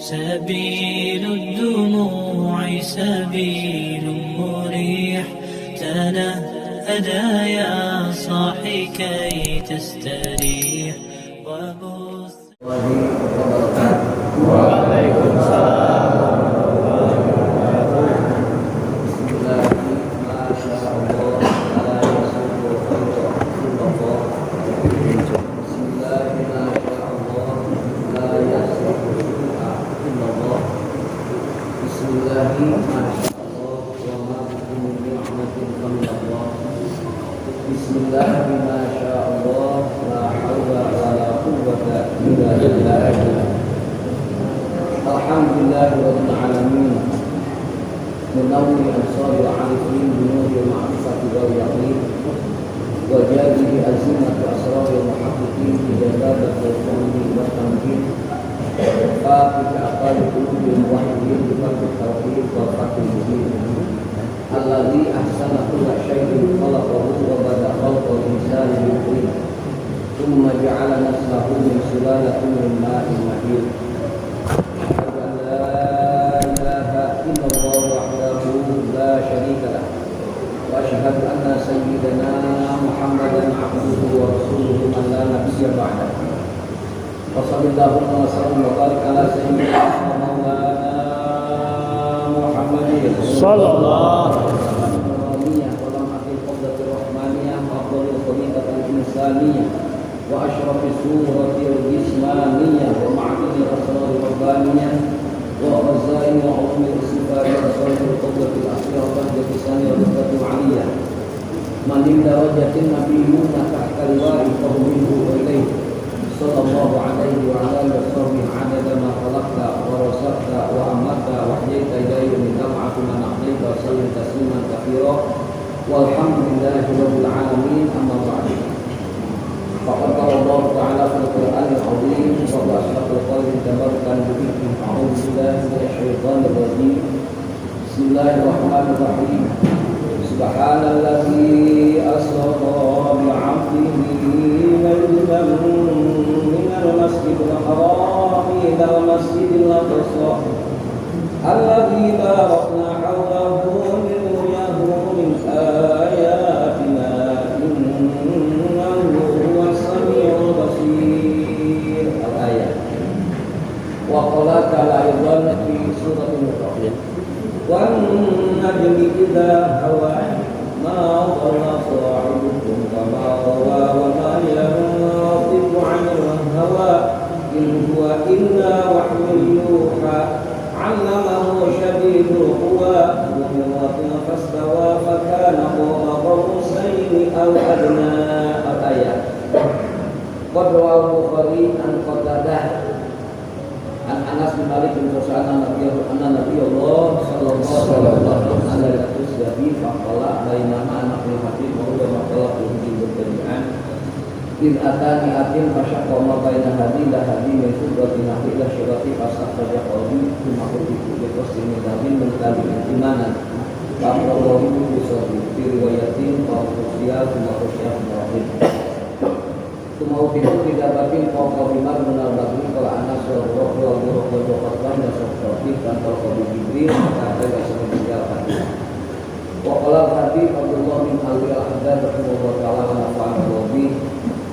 سبيل الدموع سبيل مريح، تنهدى يا صاحي كي تستريح وبث. Waalaikumsalam warahmatullahi wabarakatuh. بسم الله ما شاء الله لا يسوق خير إلا الله. بسم الله ما شاء الله لا يصرف سوء إلا الله. بسم الله ما شاء الله وما بكم من نعمة فمن الله. بسم الله ما شاء الله لا حول ولا قوة إلا بالله. الحمد لله رب العالمين، منور أبصار العارفين بنور المعرفة واليقين، وجاده أزمة أسرار المحققين بجلالة الفضل والتمكين، فاتح أقال قلوب الموحدين بفتح التوحيد والفتح المبين، الذي أحسن كل شيء خلقه وبدأ خلق الإنسان من طين ثم جعل نسله من سلالة من ماء مهين. أشهد أن لا إله إلا الله وحده لا شريك له، وأشهد أن سيدنا محمدا عبده ورسوله من لا نبي بعده. وصلى اللهم وسلم وبارك على سيدنا ومولانا محمد صلى الله ولمعة القبضة الرحمانية وأفضل الخليقة الإنسانية وأشرف الصورة الجسمانية ومعدن الأسرار الربانية وخزائن وعظم الصفات وصاحب القدرة الأخيرة والدرجة الثانية والرتبة العلية، من درجة النبيون تحت لواء فهو منه وإليه، صلى الله عليه وعلى آله وصحبه عدد ما خلقت ورزقت وأمرت وأحييت إلى يوم تبعث من أحييت، وسلم تسليما كثيرا، والحمد لله رب العالمين. أما بعد، فقد قال الله تعالى في القرآن العظيم وهو أصدق القول تباركا بذكره: أعوذ بالله من الشيطان الرجيم، بسم الله الرحمن الرحيم. سبحان الذي أسرى بعبده ليلا من المسجد الحرام إلى المسجد الأقصى الذي باركنا حوله لنريه من آياتنا، إنه هو السميع البصير. الآية. وقال تعالى أيضا في سورة المطرفين: والنجم إذا هوى ما ضل صاحبكم وما غوى وما ينطق عن الهوى إن هو إلا وحي يوحى، علمه شديد القوى ذو مرة فاستوى فكان قاب قوسين أو أدنى. الآية. قد روى البخاري عن قتادة عن أنس بن مالك أن نبي الله صلى الله عليه وسلم ليلة فقال: بينما أنا في المسجد وربما قال في مبتدعا إذ أتاني آت فشق ما بين هذه إلى هذه من فضة نحو إلى شرتي فاستخرج قلبي، ثم قلت بقص من ذهب ممتلئ إيمانا فأقرأ بصدري. في رواية فأخشيا ثم خشيا ثم رحم ثم أوتيت بدابة فوق بمر من البدر. قال أنس: والروح والروح والقطان وصفاتي فانطلق بجبريل حتى أتى إلى الحديث. وقال الحبيب عبد الله بن علي الحداد رحمه الله تعالى ونفعنا الله به: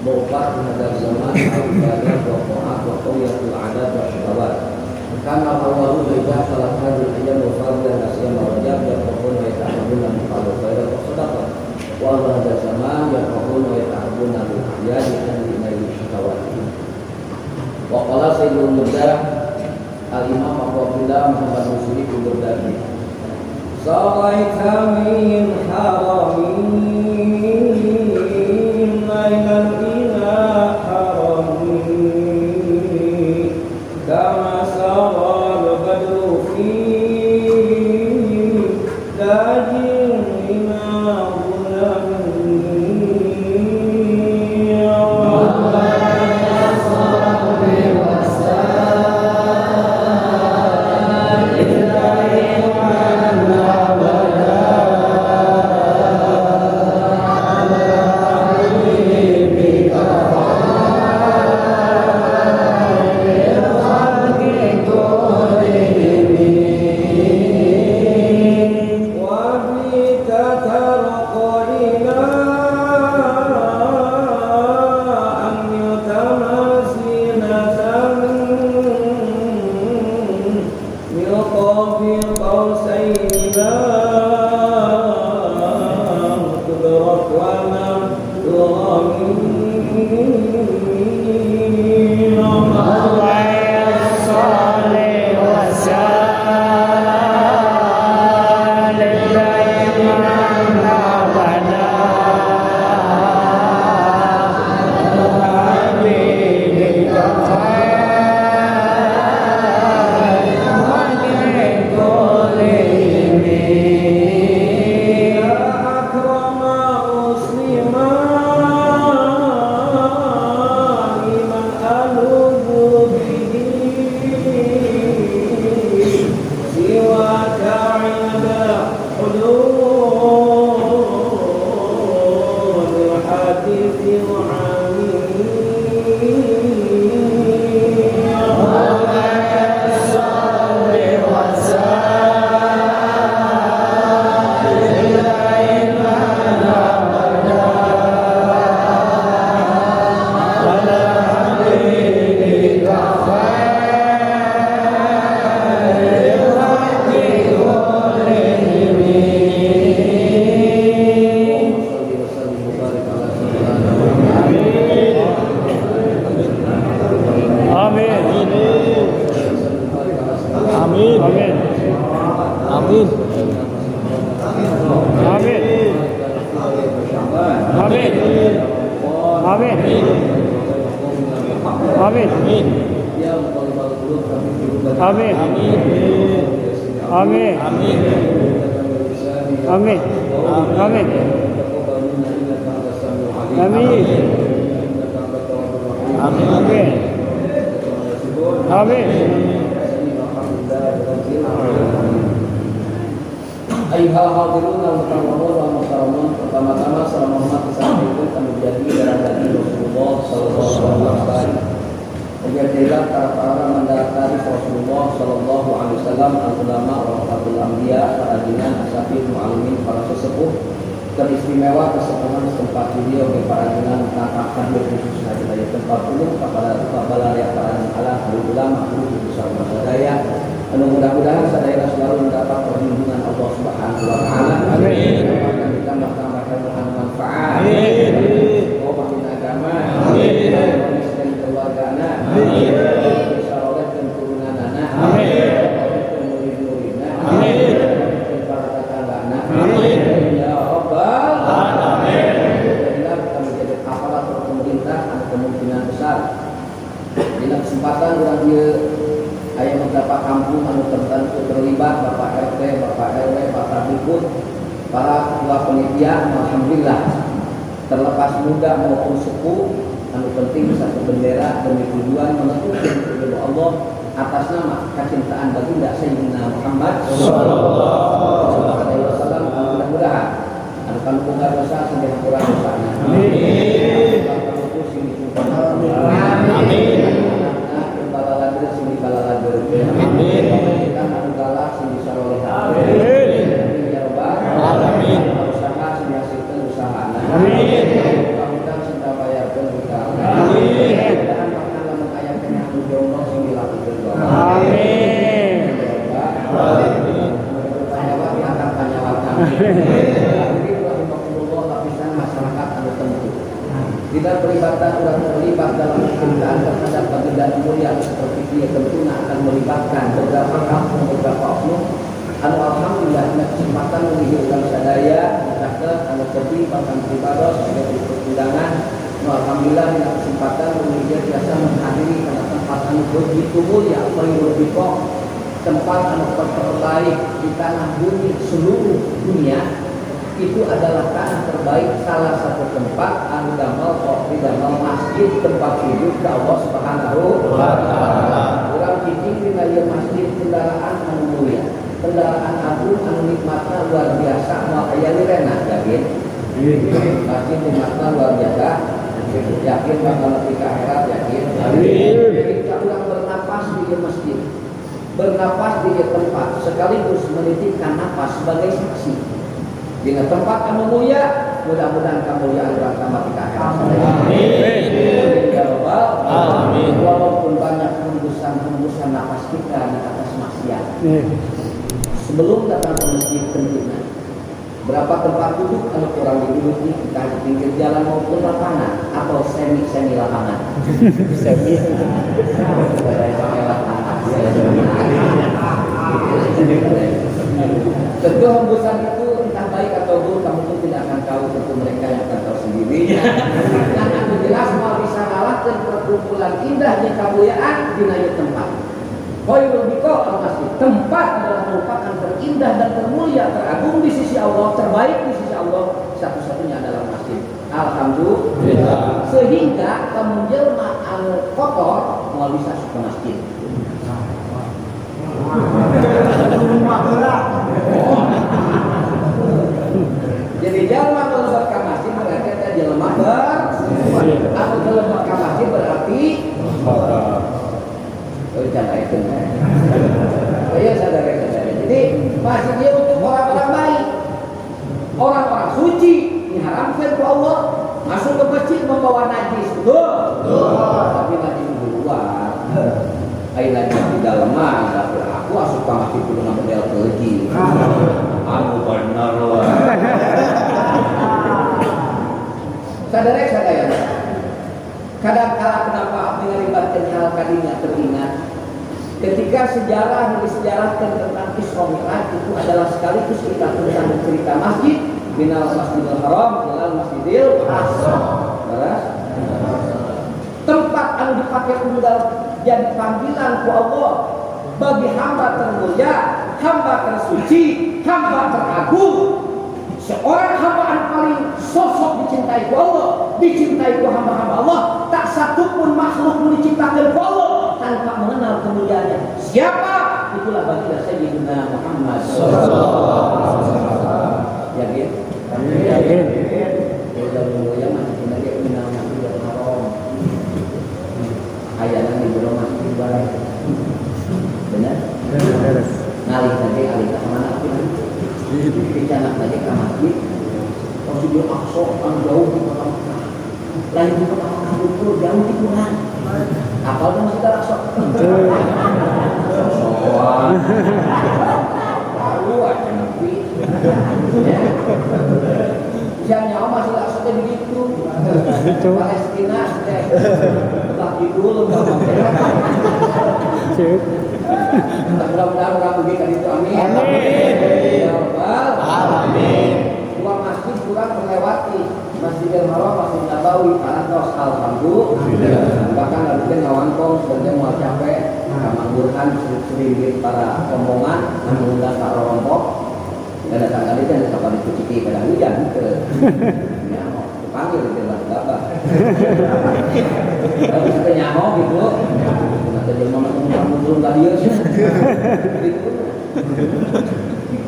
ضعفت هذا الزمان العبادات والطاعات وقوية العادات والشهوات. كان الأولون إذا خلت هذه الأيام الفاضلة، لا سيما رجب، يفرحون ويتعبدون من قبل الخير والصدقة، وأهل هذا الزمان يفرحون ويتعبدون بالأعياد لأجل نيل الشهوات. وقال سيد المبدع الإمام أبو عبد الله محمد بن سليم البغدادي: سريت من حرمي ليلا إلى حرمي كما سرى البدر في داج من الظلم. مولاي صل وسلم دائما أبدا على حبيبك خير الخلق. Amin. Ya muqallibal qulub tsabbit qulubana. Amin. Amin. Amin. Amin. Amin. Amin. Amin. Amin. Ayyuhal hadirun wal mukarramun wal muhtaramun. Pertama-tama salam hormat disampaikan kami jadi darah daging Rasulullah sallallahu alaihi wasallam. Kemudian para mandataris Rasulullah sallallahu alaihi wasallam, al ulama, warasatul anbiya, para jinan, asatid, muallimin, para sesepuh, teristimewa kesepuhan setempat video oleh para jinan kakak khususnya di tempat umum kepada balarea para ala ulama guru besar sadaya. Anu mudah-mudahan sadaya selalu mendapat perlindungan Allah Subhanahu wa taala. Amin. Dan ditambah-tambah anu manfaat. Amin. Istiqomah dina agama. Amin. Miskin keluargana. Amin. Sarolehkeun turunanana. Amin. Sarolehkeun murid-muridna. Amin. Sarolehkeun para tetanggana. Amin. Ya rabbal Alamin. Jadilah kita menjadi aparatur pemerintah anu kemungkinan besar. Dina kesempatan urang ieu aya beberapa kampung anu tertentu terlibat Bapak RT, Bapak RW, Bapak Dukun, para ketua panitia, alhamdulillah terlepas muda maupun sepuh, anu penting satu bendera demi tujuan menentukan ridho Allah atas nama kecintaan baginda Sayyidina Muhammad sallallahu alaihi wasallam. Mudah-mudahan anu kanu boga dosa sing dihampura dosana. Amin. Anu sing dicumpana. Amin. Anak balalager sing dibalalagerkeun. Amin. Pamajikan anu galak sing disarolehan. Amin. Amin ya rabbal Alamin. Anu usaha sing dihasilkeun usahana. Amin. Hutang sing dibayarkeun hutang. Amin. Mudah-mudahan bahkan lamun aya keneh anu jomblo sing dilakukeun. Amin. Amin. Panyawat diangkat panyawatna. Hadirin rahimakumullah, lapisan masyarakat anu tentu. Tidak pelibatan orang terlibat dalam kecintaan terhadap baginda mulia seperti dia tentunya akan melibatkan beberapa kampung, beberapa oknum anu alhamdulillah dina kesempatan memilih urang sadaya caket anu tepi bahkan pribados sebagai undangan anu alhamdulillah dina kesempatan memilih biasa menghadiri karena tempat anu begitu mulia, khairul biqa, tempat anu terbaik di tanah bumi seluruh dunia itu adalah tanah terbaik, salah satu tempat anu damel di damel masjid, tempat sujud ke Allah Subhanahu wa taala. Urang cicing dina ieu masjid, kendaraan anu mulia, kendaraan agung anu nikmatna luar biasa, moal aya lirena, yakin? Masjid nikmatna luar biasa, yakin bakal nepi ka akhirat, yakin? Amin. Ketika urang bernapas di ieu masjid, bernapas di ieu tempat, sekaligus menitipkan napas sebagai saksi dina tempat anu mulia, mudah-mudahan kemuliaan urang tambah di akhirat. Amin. Ya rabbal Alamin. Walaupun banyak hembusan-hembusan napas kita di atas maksiat. Sebelum datang ke masjid tentunya berapa tempat duduk anu kurang diduduki, entah di pinggir jalan maupun lapangan atau semi-semi lapangan. Semi. Semi lapangan. Tentu hembusan itu entah baik atau buruk kamu pun tidak akan tahu, tentu mereka yang akan tahu sendiri. Nah, aku jelas mau bisa ngalahkan perkumpulan indah di kemuliaan di ieu tempat. Khairul biqa al masjid. Tempat adalah merupakan terindah dan termulia, teragung di sisi Allah, terbaik di sisi Allah, satu-satunya adalah masjid. Alhamdulillah. Sehingga kamu jelma anu kotor mau bisa masuk ke masjid. Jadi jelma kalau ke masjid berarti ada jelma ber anu kalau ke masjid berarti. Oh, jangan itu. Oh iya, sadar sadar. Jadi masjidnya untuk orang-orang baik, orang-orang suci diharamkan ku Allah masuk ke masjid membawa najis, betul? Tapi najis di luar. Ayo najis di dalam mah, aku asup ke masjid kudu model keji. Anu bener lah. Sadar sadar. Kadang kala kenapa abdi ngalibatkeun hal kadinya teringat ketika sejarah yang disejarahkan tentang Isra Mi'raj itu adalah sekaligus kita tentang cerita masjid minal Masjidil Haram ilal Masjidil Aqsa. Beres? Tempat anu dipakai tunggal jadi panggilan ku Allah bagi hamba termulia, hamba tersuci, hamba teragung, seorang hamba anu paling sosok dicintai ku Allah, dicintai ku hamba-hamba Allah. Tak satu pun makhluk yang diciptakan ku Allah tanpa mengenal kemuliaannya. Siapa? Itulah baginda Sayyidina Muhammad. Yakin? Yakin. Udah mulia mah sebenarnya kenal Masjidil Haram. Ayana di jero masjid bae. Benar? Beres. Ngalih tadi alih ke mana? Dicanak tadi ke masjid. Masjidil Aqsa kan jauh di kota Mekah. Lain di kota Mekah itu jauh di Quran. Apa tuh Masjidil Aqsa? Sosokan. Tahu aja nabi. Ya. Yang nyawa Masjidil Aqsa teh begitu. Gitu. Palestina teh. Belah kidul Cek. Mudah-mudahan orang pergi ke itu, amin. Amin. Ya Rabbal Alamin. Dua masjid kurang terlewati. Masjidil Haram, Masjid Nabawi, parantos alhamdulillah. Bahkan harus teh ngawangkong sebenarnya mau capek. Kamang Burhan sering para rombongan mengundang Pak Rompok. Dan datang kali kan kapan dicuci pada hujan ke. Ya, mau dipanggil di dalam bapak. Tapi suka nyaho gitu. Nanti dia mau ngomong belum tadi ya. Gitu.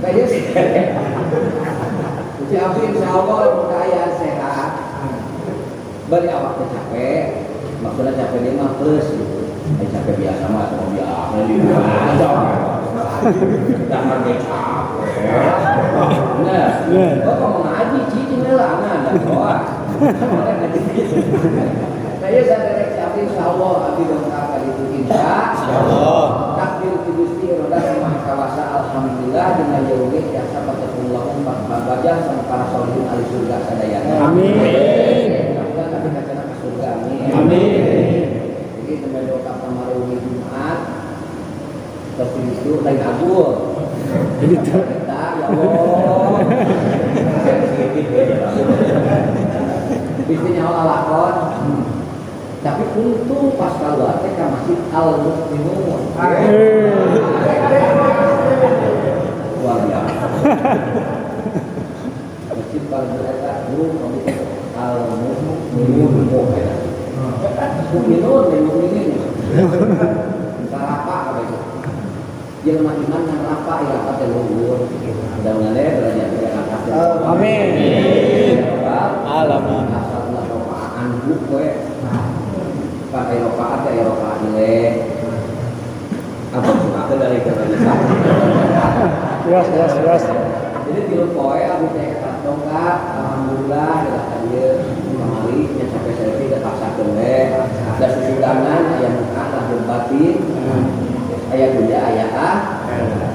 Kayaknya sih. Ci Abdi insya Allah kaya sehat. Bari awak teh capek, maksudnya capek dia mah plus gitu. Eh, capek biasa mah atau biasa di aja. Jangan ge capek. Nah, oh kalau ngaji cicing lah, nah, ada doa. Saya sadar Ci Abdi insya Allah abdi dongkap kali itu insya Allah. Takdir ti Gusti Roda Maha Kawasa, alhamdulillah dina jauh jasa patatullahu wajah sama para solihin ahli surga sadayana. Amin. Mudah-mudahan tapi kacana ke surga, amin. Amin. Jadi sampai dongkap kamari wengi Jumat terus itu lain agul. Gitu. Kita ya Allah. Sensitif ya. Bisnya nyawa lakon. Tapi untung pas keluar teh ka Masjid Al Mukminun. Luar biasa. Masjid paling eta guru Al Mukminun. Mukminun, mukminin. Rapa apa itu? Jelema iman ngan rapa ya rapa teh luhur. Mudah-mudahan derajat tidak angkat. Amin. Alamin. Asal ulah rofaan buk we. Pakai rofaat ya rofaat nilai. Apa suka dari bisa. Luas, luas, luas. Jadi tilu poe abdi teh dongkap, alhamdulillah da ka dieu kamari nya sampai selfie da paksakeun we. Da susudangan aya muka lahir batin. Aya dunya aya ah.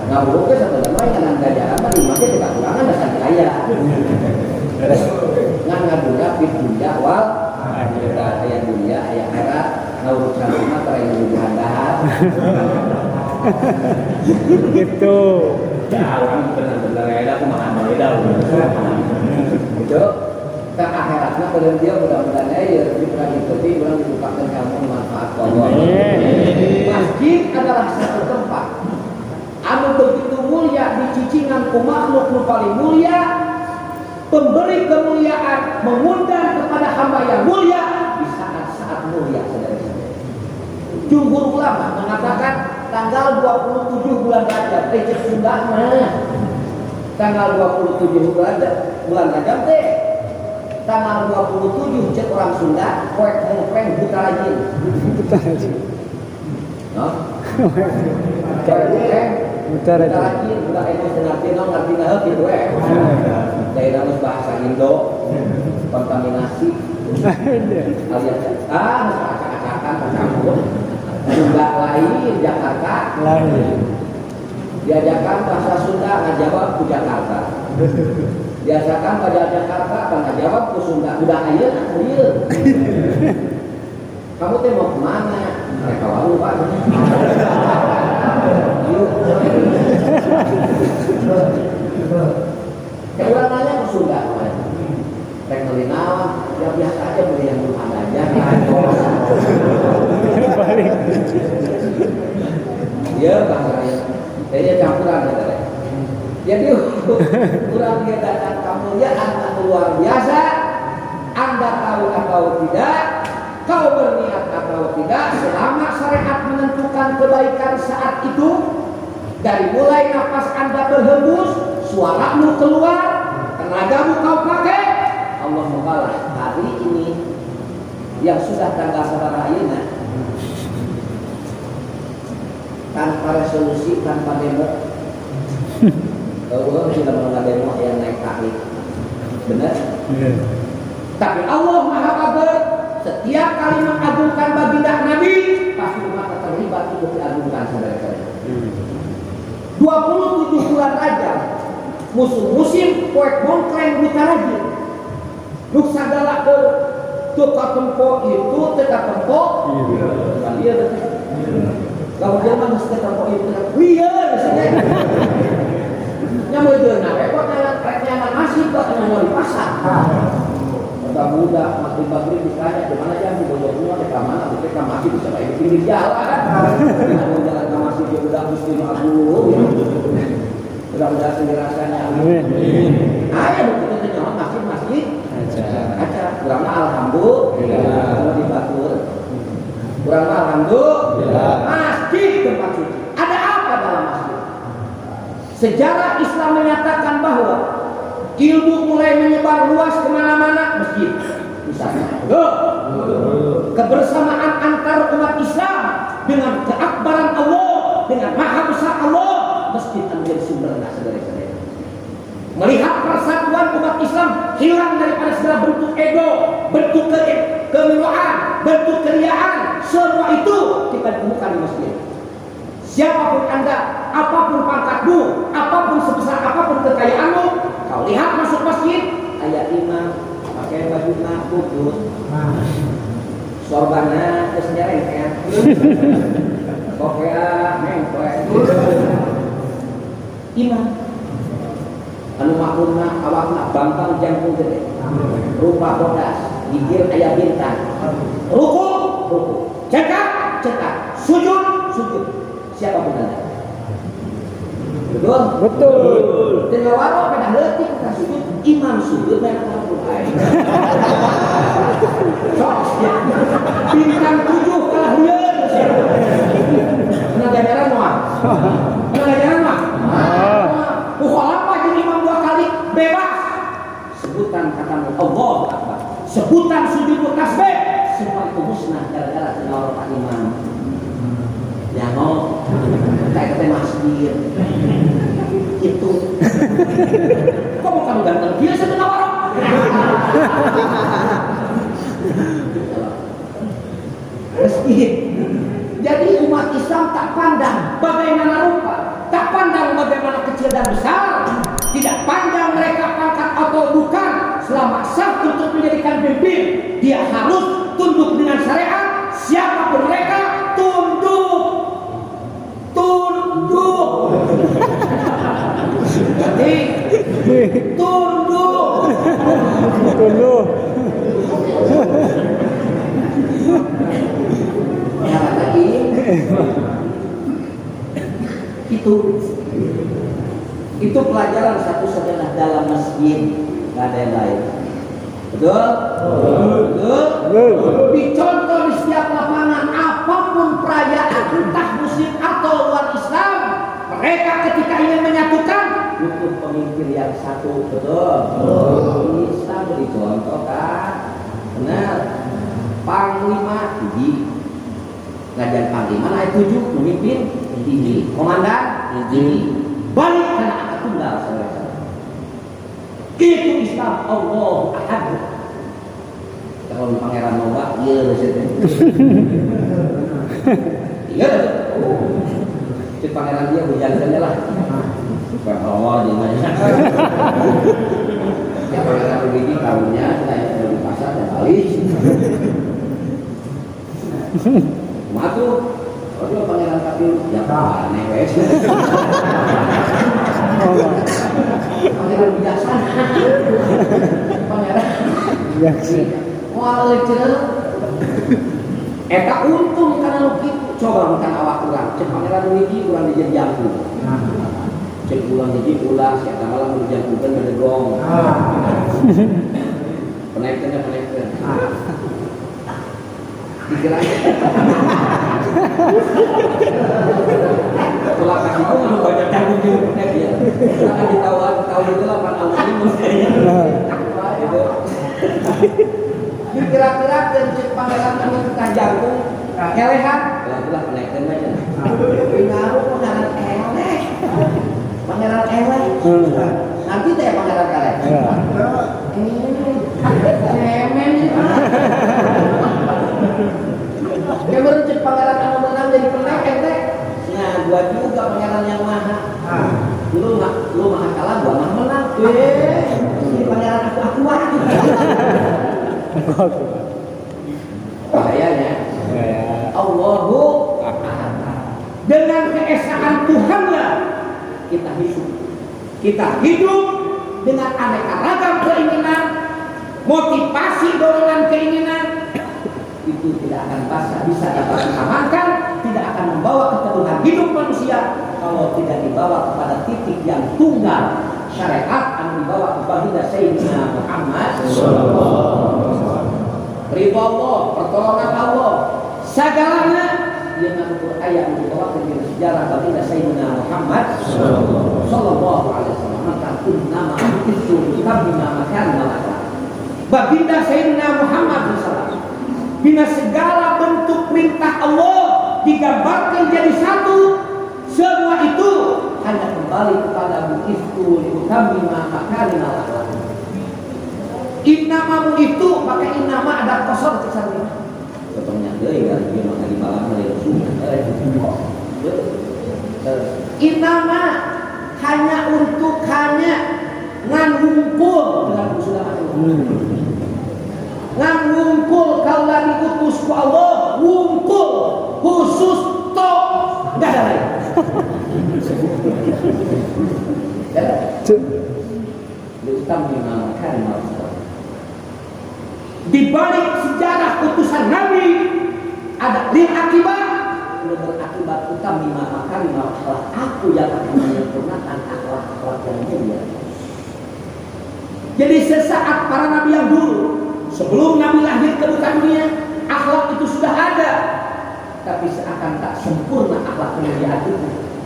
Ngabuhuk ge sabenerna mah ngan ganjaran mah dimake teh kakurangan da saking aya. Ngan ngadunya fid dunya wal akhirat, aya dunya aya akhirat, ngurus mah tara yang dahar. Gitu. Ya, orang benar-benar ya, aku makan beda. Gitu. Ke akhiratnya kalau dia mudah-mudahan ya di pernah urang dibukakan ilmu manfaat Allah. Masjid adalah satu tempat anu begitu mulia dicicingan ku makhluk nu paling mulia, pemberi kemuliaan mengundang kepada hamba yang mulia di saat-saat mulia, saudara-saudara. Jumhur ulama mengatakan tanggal 27 bulan Rajab, eh cek Sunda mah. Tanggal 27 bulan Rajab teh tanggal 27 cek orang Sunda poek mungpeng buta rajin. Buta rajin. No? Poek mungpeng Buta rajin. Buta rajin, budak itu ngerti no ngerti nah gitu we. Daerah geus bahasa Indo kontaminasi alias ah geus acak-acakan campur. Sunda lain, Jakarta Lain. Diajarkan bahasa Sunda ngajawab ku Jakarta. Diajarkan pada Jakarta apa ngajawab ku Sunda. Udah ayeuna ieu. Kamu teh mau kemana? Mereka walu Pak. Yuk. Kayak orang nanya ke Sunda kemarin. Rek meuli naon? Ya biasa aja beli yang belum ada aja. bahasa lain. Kayaknya campuran ya. Jadi kurang dia datang kemuliaan luar biasa. Anda tahu atau tidak, kau berniat atau tidak, selama syariat menentukan kebaikan saat itu, dari mulai nafas Anda berhembus, suaramu keluar, tenagamu kau pakai, Allah membalas hari ini yang sudah tanggal sabaraha ayeuna tanpa resolusi, tanpa demo. Kalau sudah mengenal demo yang naik tahlil, benar? Iya. Tapi Allah Maha Kabar, setiap kali mengagungkan baginda Nabi, pasti umat terlibat untuk diagungkan, saudara-saudara. 27 bulan Rajab, musim-musim poek mongkleng buta rajin. Nu sagala ke teu katempo itu teu katempo. Iya. Iya teh. Kalau dia mah geus teu katempo itu lieur geus. Nya meujeuna we kok rek nyaman masih kok nyaman di pasar. Kata budak maghrib maghrib ditanya di mana jam di Bojong ke mana di ke masjid bisa bae di pinggir jalan. Mau jalan ke masjid dia budak Gusti Nu Agung. Mudah-mudahan sendiri rasanya. Amin. Ayo begitu teh nyaho masjid-masjid Aja. aja kurang mah alhamdulillah kalau di batur. Kurang mah alhamdulillah. Masjid tempat suci. Ada apa dalam masjid? Sejarah Islam menyatakan bahwa ilmu mulai menyebar luas kemana-mana masjid. Misalnya, kebersamaan antar umat Islam dengan keakbaran Allah, dengan maha besar Allah, masjid menjadi sumbernya, saudara-saudara. Melihat persatuan umat Islam hilang daripada segala bentuk ego, bentuk kemewahan, bentuk keriaan, semua itu kita temukan di masjid. Siapapun Anda, apapun pangkatmu, apapun sebesar apapun kekayaanmu, kau lihat masuk masjid, aya imam pakai baju butut, sorbana geus nyerengket, kopea nempel. Imam anu makmumna awakna bangkang jangkung gede, rupa bodas, gigir aya bintang, ruku ruku, cekak cekak, sujud sujud. Siapapun Anda, betul? Betul. Tinggal waro pada leutik kita sujud, imam sujud mereka mampu. Sok, ya. Bintang 7 kalah lieur. Kena ganjaran moal? Kena ganjaran moal? Mukhalafah jeung imam 2 kali bebas. Sebutan katamu Allahu Akbar. Sebutan sujudmu tasbih, semua itu musnah gara-gara tinggal pak imam. Ya mau kayak kata masjid itu. Kok mau kamu ganteng dia satu warok? Masjid. Jadi umat Islam tak pandang bagaimana rupa, tak pandang bagaimana kecil dan besar, tidak pandang mereka pangkat atau bukan. Selama sah untuk menjadikan pimpin, dia harus tunduk dengan syariat. Siapapun mereka tunduk, tunduk. Jadi tunduk, Tunduk. Ya lagi itu pelajaran satu sajalah dalam masjid, nggak ada yang lain. Betul? Betul? Betul. Dicontoh di setiap lapangan, apapun perayaan, entah muslim atau luar Islam, mereka ketika ingin menyatukan butuh pemimpin yang satu. Betul? Bisa beri contoh kan? Benar. Panglima hiji, ngajar panglima naik 7, memimpin hiji, komandan hiji, balik karena angka tunggal, saudara-saudara. Itu Islam, Allah ahad. Kalau pangeran loba, iya maksudnya. Iya, si pangeran dia hujan lah. Allah di mana? Ya pangeran begini karunya, saya di pasar dan balik. Matu, oh pangeran tapi ya aneh wes. Pangeran bijaksana. Pangeran Bijaksana. Moal cenah. Eta untung kana nu kitu. Coba makan awak urang, cek pangeran hiji urang dijieun jangkung. Cek ulang hiji ulah, si eta malah nu dijangkungkeun bedegong. Penaikkeun penaikkeun. Dikiranya. Ulah kasih itu mah banyak jangkung jeung penek ya. Kan ditawar tahun itu lah pan awalnya mestinya. Gitu. Dikira-kira cek pangeran anu tah jangkung kelehan. Lah ulah penaikkeun mah cenah. Ngaruh pangeran eleh. Pangeran eleh. Nanti teh pangeran eleh. Cemen sih. Kayak cek pangeran anu menang jadi penek ente. Nah, gua juga pangeran yang maha. Lu mah lu maha kalah, gua maha menang. Ini pangeran aku-akuan. Bahayanya. Allahu Akbar. Dengan keesaan Tuhanlah kita hidup. Kita hidup dengan aneka ragam keinginan, motivasi dorongan keinginan itu tidak akan bisa dapat diamankan, tidak akan membawa keteduhan hidup manusia kalau tidak dibawa kepada titik yang tunggal syariat yang dibawa ke baginda Sayyidina Muhammad. Ridho Allah, pertolongan Allah, segalanya yang mengukur ayat yang dibawa ke sejarah baginda Sayyidina Muhammad Sallallahu Alaihi Wasallam. Maka nama itu bina makan malaka. Baginda Sayyidina Muhammad SAW bina segala bentuk perintah Allah digambarkan jadi satu, semua itu hanya kembali kepada bu'istu liutammima makarimal akhlak. Innama itu maka innama ada kosor kesannya. Potongnya deui kan ieu mah di malam hari Rasul. Innama hanya untuk hanya ngan ngumpul dengan sudah ngan ngumpul kalau diutus ku Allah ngumpul khusus tok enggak ada lain. Di balik sejarah utusan Nabi ada lil akibat, berakibat utama makarim akhlak. Aku yang akan menyempurnakan akhlak-akhlak yang mulia. Jadi sesaat para nabi yang dulu, sebelum Nabi lahir ke muka dunia, akhlak itu sudah ada, tapi seakan tak sempurna akhlak kemuliaan itu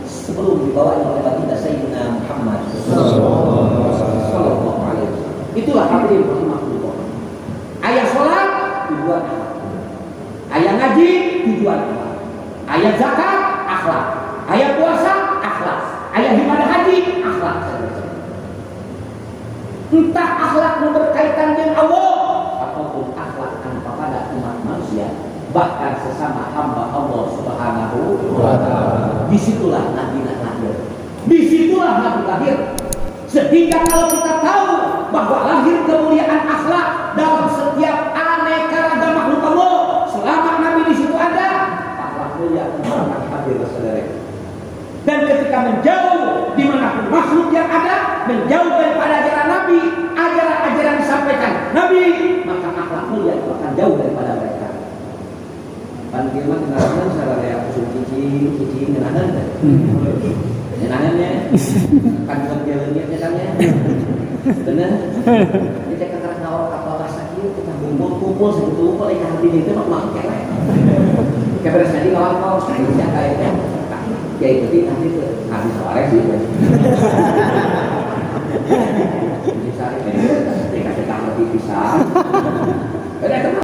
sebelum dibawanya oleh baginda Sayyidina Muhammad Sallallahu Alaihi Wasallam. Itulah hadirin rahimahullah. Ayah sholat tujuan akhlak, ayah ngaji tujuan akhlak, ayah zakat akhlak, ayah puasa akhlak, ayah ibadah haji akhlak. Entah akhlak yang berkaitan dengan Allah ataupun akhlak tanpa pada umat manusia, bahkan sesama hamba Allah Subhanahu wa Ta'ala. Disitulah Nabi lahir. Disitulah Nabi lahir. Sehingga kalau kita tahu bahwa lahir kemuliaan akhlak dalam setiap aneka ragam makhluk Allah, selama Nabi di situ ada, akhlak mulia akan hadir saudara. Dan ketika menjauh dimanapun makhluk yang ada, menjauh daripada ajaran Nabi, ajaran-ajaran disampaikan Nabi, maka akhlak mulia itu akan jauh daripada mereka. Pan kieu mah kenalan sararea usum cicing, cicing kenalan teh. Kenangannya kan bukan leungitnya kan ya. Bener. Kita kakara ngawal kapal rasa kieu kita kumpul-kumpul sakitu kumpul ieu hati itu mah mah kelek. Kaberes ngaji ngawal sia kae. Ya itu di nanti ke habis sore sih. Jadi sare dikasih tahu lebih pisah.